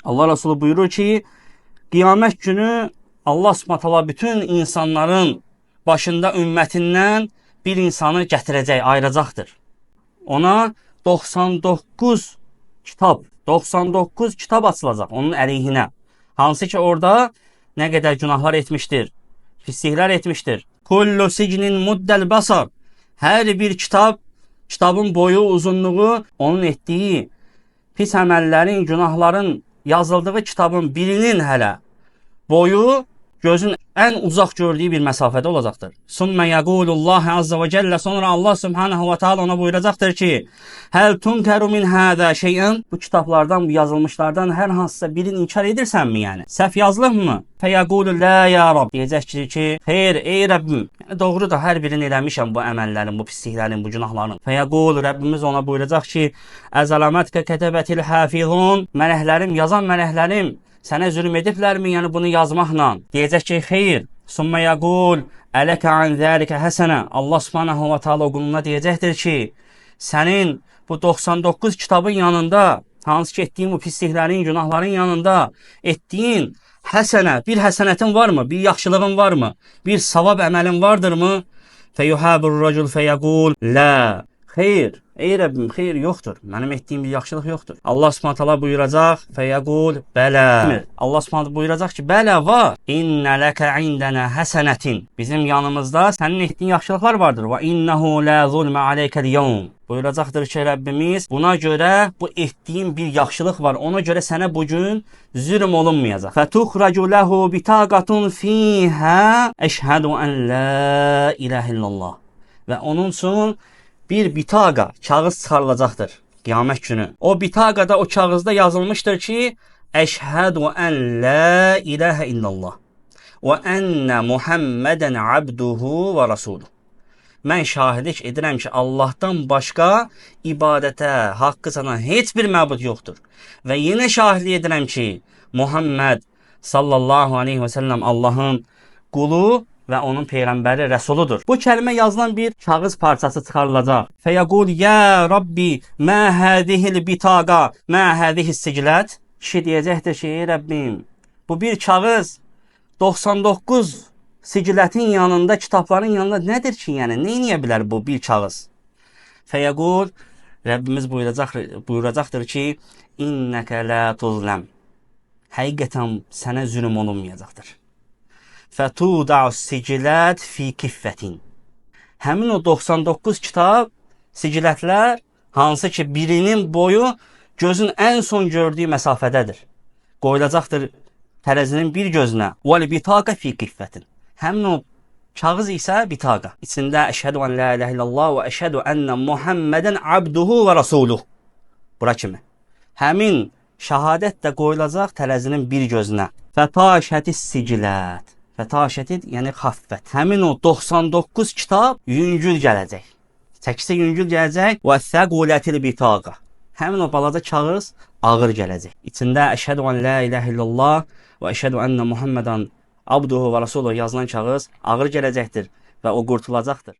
Allah Resulü buyurur ki, qiyamət günü Allah Subhanahu taala bütün insanların başında ümmətindən bir insanı gətirəcək, ayıracaqdır. Ona 99 kitab, 99 kitab açılacaq onun əleyhinə. Hansı ki orada nə qədər günahlar etmişdir, pisliklər etmişdir. Kullu sicnin muddel basar. Hər bir kitab, kitabın boyu, uzunluğu onun etdiyi pis əməllərin, günahların yazıldığı kitabın birinin hələ boyu gözün ən uzaq gördüyü bir məsafədə olacaqdır. Sümmə yəqulullah azza və cəllə, sonra Allah subhanahu və taala ona buyuracaqdır ki: "Həl tunkeru min hada şey'en?" Bu kitablardan, bu yazılmışlardan hər hansısa birini inkar edirsənmi yəni? Səhv yazılıbmı? Fəyəqulu la ya Rab. Deyəcəkdir ki, xeyr, ey Rəbbim. Yəni doğrudur, hər birini eləmişəm bu əməllərin, bu pisliklərin, bu günahların. Fəyəqul, Rəbbimiz ona buyuracaq ki: "Əzələmətkə kətəbətil hafizun." Mələklərim, yazan mələklərim sənə zülm ediblərmi, yəni bunu yazmaqla? Deyəcək ki, xeyr. Sümmə yəqul, ələkə an zəlikə həsənə. Allah subhanahu və taala quluna deyəcəkdir ki, sənin bu 99 kitabın yanında, hansı ki etdiyin bu pisliklərin, günahların yanında etdiyin həsənə, bir həsənətin varmı? Bir yaxşılığın varmı? Bir savab əməlin vardırmı? Feyuhabur racul feyəqul, la. Xeyr, ey Rəbbim, xeyr yoxdur. Mənim etdiyim bir yaxşılıq yoxdur. Allah Subhanahu taala buyuracaq, fəyəqul bələ. Allah Subhanahu buyuracaq ki, bələ var. İnnə ləkə indənə həsənətin. Bizim yanımızda sənin etdiyin yaxşılıqlar vardır. Və innehu la zulmə aleykəl yevm. Buyuracaqdır ki, Rəbbimiz, buna görə bu etdiyin bir yaxşılıq var. Ona görə sənə bu gün zülm olunmayacaq. Fətuxracu lehu bitaqatun fiha əşhədu ən la ilahə illallah. Və onun üçün bir bitaqa, kağız çıxarılacaqdır qiyamət günü. O bitaqada, o kağızda yazılmışdır ki, əşhədu ən la ilahə illallah və ennə Muhammədən abduhu və rasuluhu. Mən şahidlik edirəm ki, Allahdan başqa ibadətə, haqqı sanan heç bir məbud yoxdur. Və yenə şahidlik edirəm ki, Muhamməd sallallahu aleyhi və səlləm Allahın qulu və onun peyğəmbəri, rəsuludur. Bu kəlmə yazılan bir kağız parçası çıxarılacaq. Fəyəqul ya Rabbi, mə hədihil bitaqa, mə hədihis siclət. Kişi deyəcəkdir ki, ey Rəbbim, bu bir kağız 99 sicilətin yanında, kitabların yanında nədir ki, yəni nə edə bilər bu bir kağız? Fəyəqul, Rəbbimiz buyuracaqdır ki, innəkə la tuzləm. Həqiqətən sənə zülm olunmayacaqdır. Fətuda'u sicilət fi kiffətin. Həmin o 99 kitab, sicilətlər, hansı ki birinin boyu gözün ən son gördüyü məsafədədir. Qoyulacaqdır tərəzinin bir gözünə. Vəl bitaqa fi kiffətin. Həmin o kağız isə bitaqa. İçində əşhədu ən la ilahə illallah və əşhədu ennə Muhammədən abduhu və rasuluh. Bura kimi. Həmin şəhadət də qoyulacaq tərəzinin bir gözünə. Fətaşətis sicilət. Fətaşətit, yəni xaffət. Həmin o 99 kitab yüngül gələcək. Çəkisi yüngül gələcək və səqulətil bitaqa. Həmin o balaca kağız ağır gələcək. İçində əşhədu ən la ilahə illallah və əşhədu ennə Muhammədən abduhu və rasuluhu yazılan kağız ağır gələcəkdir və o qurtulacaqdır.